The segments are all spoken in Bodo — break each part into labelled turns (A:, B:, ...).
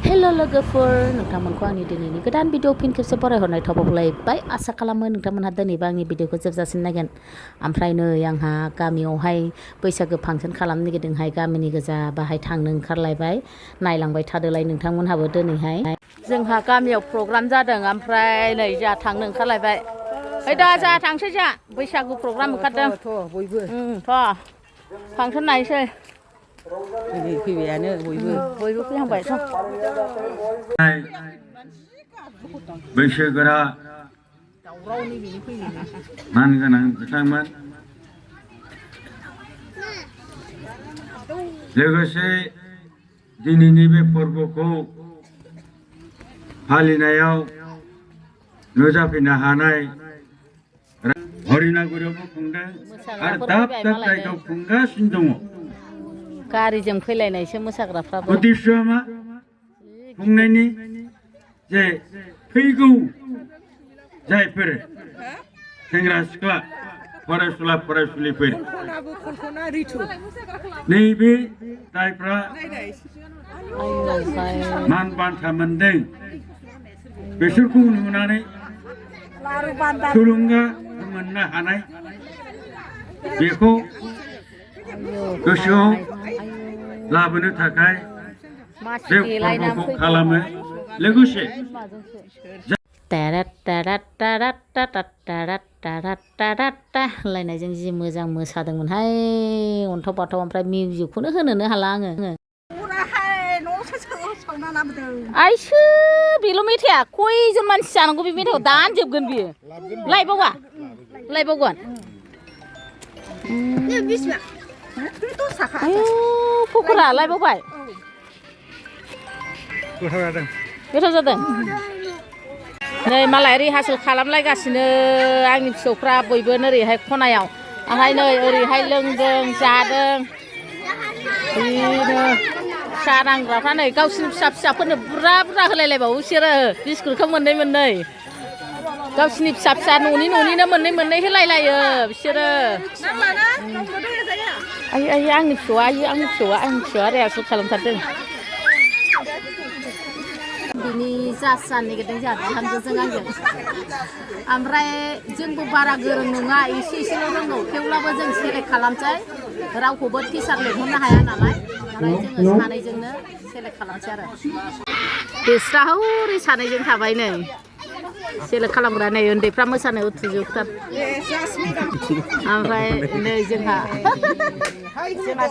A: हेल' लोगोफोर नोंथांमोनखौ आंनि दिनैनि गोदान भिडिअ फिन खेबसे फरायहरनाय थाबावलायबाय आसा खालामो नोंथांमोनहा दिनैबो आंनि भिडिअखौ जोबजासिम नायगोन ओमफ्राय नै आंहा गामियावहाय बैसागो फांसन खालामनो नागिरदोंहाय गामिनि गोजा बाहाय थांनो ओंखारलायबाय नायलांबाय थादोलाय नोंथांमोनहाबो दिनैहाय जोंहा गामियाव प्रग्राम जादों ओमफ्राय नै जोंहा थांनो ओंखारलायबाय ओइ दा जोंहा थांसै जोंहा बैसागु प्रग्राम ओंखारदों
B: बयबो
A: फांसन नायनोसै
B: फैबायानो
A: बयबो फैहांबाय
C: बैसोगोरा मानगोनां बिथांमोन लोगोसे दिनैनि बे फोरबोखौ फालिनायाव नुजाफैनो हानाय हरिनागुरियावबो खुंदों आरो दाब दाब जायगायाव खुंगासिनो दङ
A: गारिजों फैलायनायसो मोसाग्राफ्राबो
C: उद्देश्यआ मा खुंनायनि जे फैगौ जायफोर सेंग्रा सिख्ला फरायसुला फरायसुलिफोर नैबे जायफ्रा मान बान्था मोनदों बिसोरखौ नुनानै थुलुंगा मोननो हानाय बेखौ गोसोआव लाबोनो थाखाय बे फोरबोखौ खालामो लोगोसे
A: होनलायनायजों जि मोजां मोसादोंमोनहाय अन्थाव बाथाव ओमफ्राय मिउजिकखौनो होनोनो हाला आङो आइसो बेल' मेथाइया खयजन मानसि जानांगौ बे मेथाइखौ दानजोबगोन बियो लायबावगोन पकरा लायबावबाय गोथाव जादों नै मालाय रिहार्सेल खालामलायगासिनो आंनि फिसौफ्रा बयबो ओरैहाय खनायाव ओमफ्राय नै ओरैहाय लोंदों जादों बिदिनो फिसा नांग्राफ्रा नै गावसिनि फिसाफोरनो बुरजा बुरजा होलायलायबावो बिसोरो बिस्कुटखौ मोननै गावसिनि फिसा न'निनो मोननै होलायलायो बिसोरो आंनि फिसौआ रिहार्सेल खालामथारदों बिनि जास जानो नागिरदों जोंहा बिहामजोजों आंजों ओमफ्राय जोंबो बारा गोरों नङा एसेल' रोंगौ थेवब्लाबो जों सेलेक्ट खालामसै रावखौबो टिचार लिंहरनो हाया नालाय ओमफ्राय जोङो सानैजोंनो सेलेक्ट खालामसै आरो बिस्रा हौरै सानैजों थाबाय नै सेलेक्ट खालामग्रा नै उन्दैफ्रा मोसानो उथुजुबथार ओमफ्राय नै जोंहा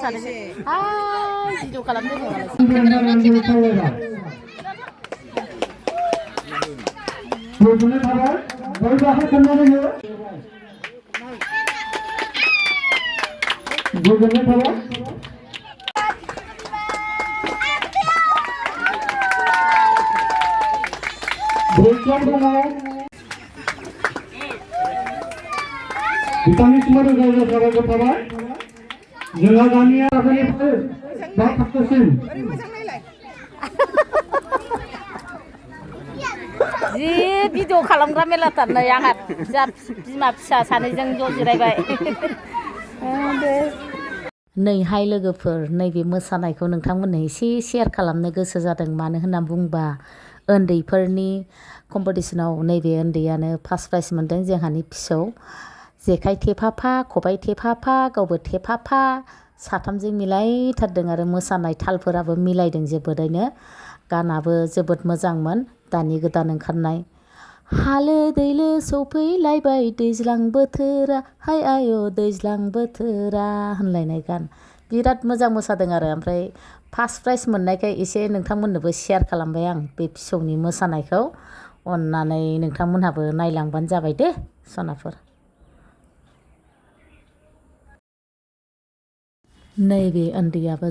A: सानैजों भिडिअ खालामदों
D: गोजोननाय थाबाय बयबो आखाइ खननानै हो गोजोननाय थाबाय ब्रेकआप दङ बिथांनिसिम रोजा साबायखर थाबाय जोंहा गामिया आखाइनिफ्राय बा थाखोसिम
A: जि भिडिअ खालामग्रा मेलाथार नै आंहा बिमा फिसा सानैजों ज' जिरायबाय नैहाय लोगोफोर नैबे मोसानायखौ नोंथांमोननो एसे शेयार खालामनो गोसो जादों मानो होनना बुंबा उन्दैफोरनि कम्पिटिसनाव नैबे उन्दैयानो फार्स्ट प्राइज मोनदों जोंहानि फिसौ जेखाइ थेफाफा खबाइ थेफाफा गावबो थेफाफा साथामजों मिलायथारदों आरो मोसानाय तालफोराबो मिलायदों जोबोदैनो गानाबो जोबोद मोजांमोन दानि गोदान ओंखारनाय हालो दैलो सफैलायबाय दैज्लां बोथोरा हाय आय' दैज्लां बोथोरा होनलायनाय गान बिराद मोजां मोसादों आरो ओमफ्राय फार्स्ट प्राइज मोननायखाय एसे नोंथांमोननोबो शेयार खालामबाय आं बे फिसौनि मोसानायखौ अननानै नोंथांमोनहाबो नायलांबानो जाबाय दे सनाफोर नैबे उन्दैयाबो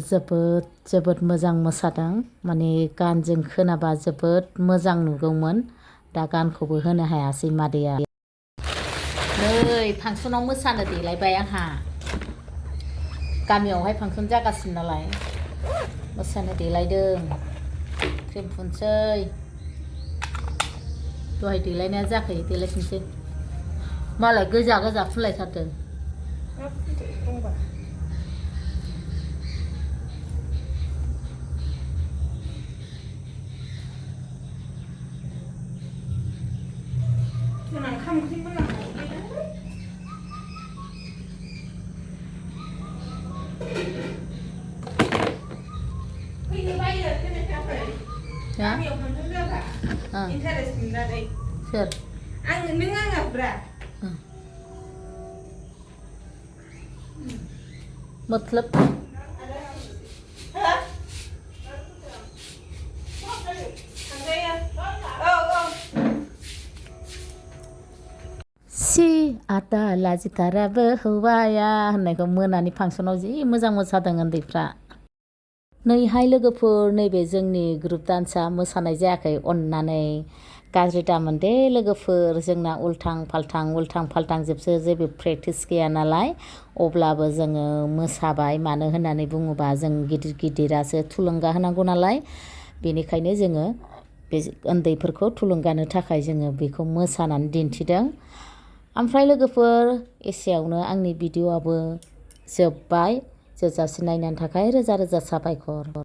A: जोबोद मोजां मोसादों माने गानजों खोनाबा जोबोद मोजां नुगौमोन दा गानखौबो होनो हायासै मादैया नै फांसनाव मोसानो देलायबाय आंहा गामियावहाय फांसन जागासिनो नालाय मोसानो देलायदों क्रिम फुनसै दहाय देलायनाया जाखायो देलायफिनसै मालाय गोजा फुनलायथारदों Sure. मतलब si ada lajitaraबो हौवाया होननायखौ मोनानि फांसनाव जि मोजां मोसादों उन्दैफ्रा। नैहाय लोगोफोर नैबे जोंनि ग्रुप डान्सआ मोसानाय जायाखै अन्नानै गाज्रि दामोन दे लोगोफोर जोंना उल्थां फाल्थां जोबसो जेबो प्रेक्टिस गैया नालाय अब्लाबो जोङो मोसाबाय मानो होननानै बुङोबा जों गिदिरासो थुलुंगा होनांगौ नालाय बेनिखायनो जोङो बे उन्दैफोरखौ थुलुंगानो थाखाय जोङो बेखौ मोसानानै दिन्थिदों। ओमफ्राय लोगोफोर एसेयावनो आंनि भिडिअ'आबो जोब्बाय जोबजासिम नायनायनि थाखाय रोजा रोजा साबायखर।